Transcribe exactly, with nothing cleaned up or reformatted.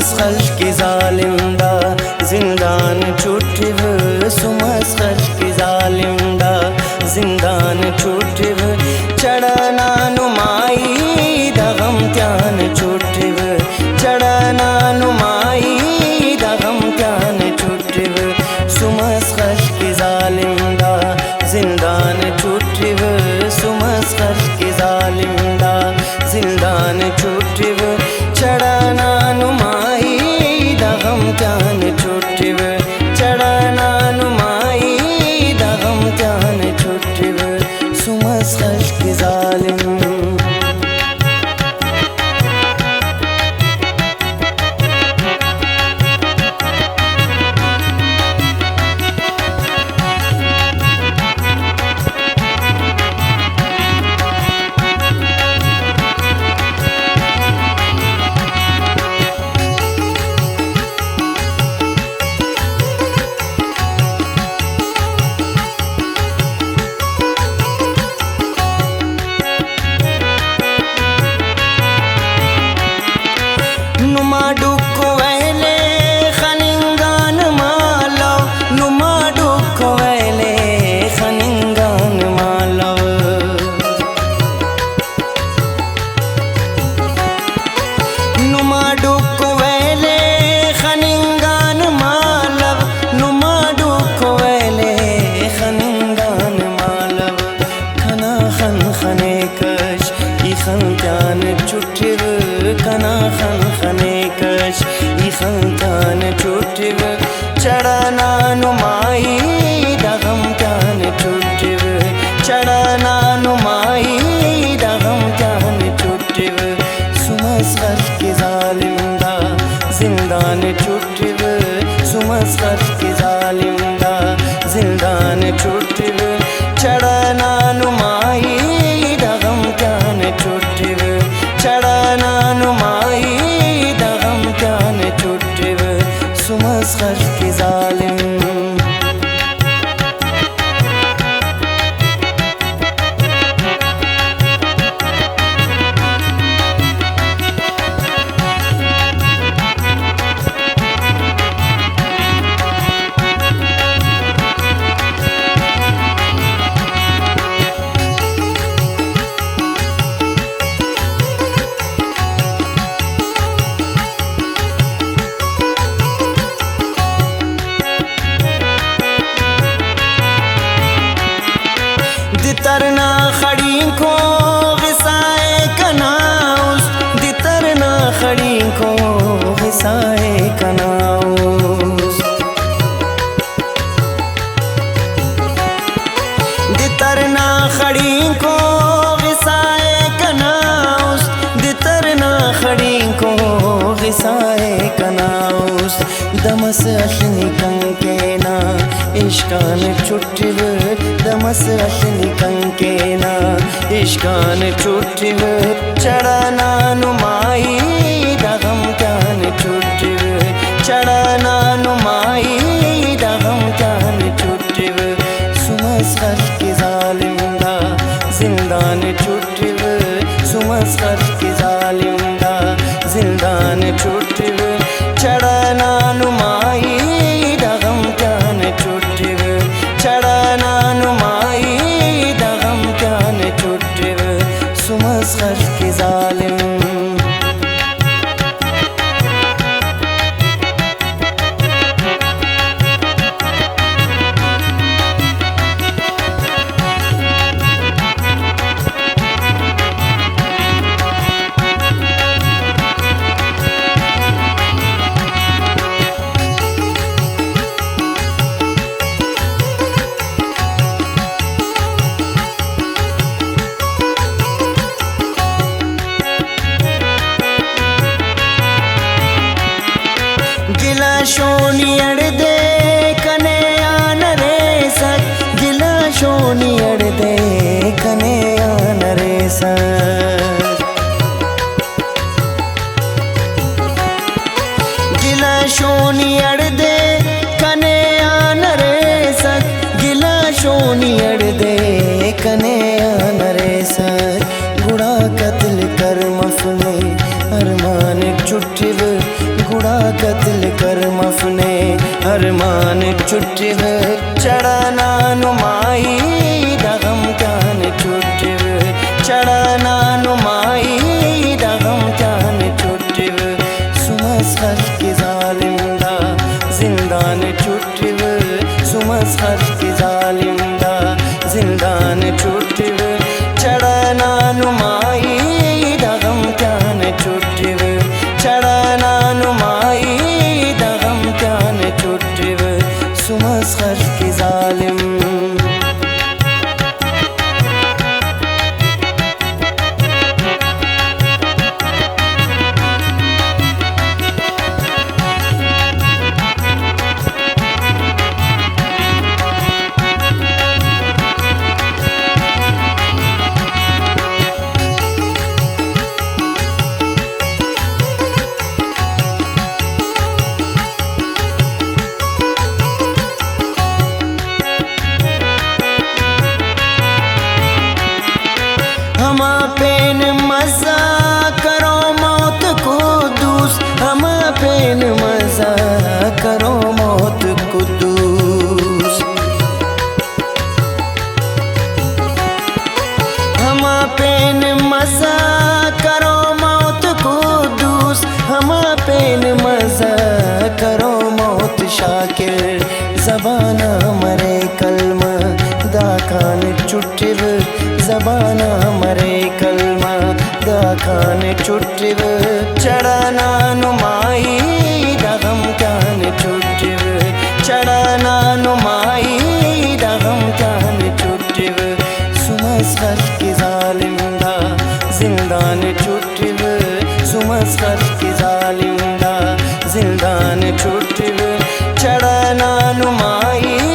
خلک ظالم دا زندان چٹو، سمس خلک ظالم دا زندان چٹو، چڑہ نا نمائی دا غم تیان چٹو، چڑہ نا نمائی دا غم تیان چٹو، سمس خلک ظالم دا زندان چٹو، سمس خلک ظالم دا زندان چٹو، چڑہ نا نمائی دا غم تیان چٹو، چڑہ نا نمائی دا غم تیان چٹو، سمس خلک ظالم۔ نما ڈکھ ویل ءِ خننگان مالو، نما ڈکھ ویل ءِ خننگان مالو۔ نما ڈکھ ویل ءِ خننگان مالو، نما ڈکھ ویل ءِ خننگان مالو۔ کنا خن خنے کش ای خن تیان چٹو، کنا خن خنے کش ای خن تیان چٹو، چڑہ نا نمائی دا غم تیان چٹو، چڑہ نا نمائی دا غم تیان چٹو، سمس خلک ظالم دا زندان چٹو، سمس خلک ظالم دا زندان چٹو، چڑہ نا نمائی دا غم تیان چٹو، چڑہ نا نمائی دا غم تیان چٹو، سمس خلک ظالم۔ دتر نا خڑینکو غصہ ءِ کنا است، دتر نا خڑینکو غصہ ءِ کنا است۔ دتر نا خڑینکو غصہ ءِ کنا است، دتر نا خڑینکو غصہ ءِ کنا است۔ دمس المی کنکینا عشقان چٹو، دمس المی کنکینا عشقان چٹو، چڑہ نا نمائی دا غم تیان چٹو، چڑہ نا نمائی دا غم تیان چٹو، سمس خلک ظالم دا زندان چٹو، سمس خلک ظالم دا زندان چٹو، چڑہ نا نمائی دا غم تیان چٹو، چڑہ نا نمائی دا غم تیان چٹو، سمس خلک ظالم۔ گلہ شونی اڑدے کنے آن ریسک، گلہ شونی اڑدے کنے آن ریسک۔ گلہ شونی اڑدے کنے آن ریسک، گلہ شونی اڑدے کنے آن ریسک۔ گڑا قتل کر مفنے ارمان چٹو گڑا قتل کر مفنے، ارمان چٹو چڑنا نمائی دا غم تیان چٹو، چڑنا نمائی دا غم تیان چٹو، سمس خلق ظالم دا زندان چٹو، سمس خلق ظالم دا زندان چٹو، چڑنا نمائی دا غم تیان چٹو، چڑنا نمائی دا غم تیان چٹو، سمس خلق ظالم۔ ہما پین مزہ کرو موت قدوس، ہما پین مزہ کرو موت قدوس۔ ہما پین مزہ کرو موت قدوس، ہما پین مزہ کرو موت شاکر۔ زبان آ مرے کلمہ داکان چٹو، زبان آ مرے کلمہ داکان چٹو، چڑنا نمائی دا غم تیان چٹو، چڑنا نمائی دا غم تیان چٹو، سمس خلق ظالم دا زندان چٹو، سمس خلق ظالم دا زندان چٹو، چڑنا نمائی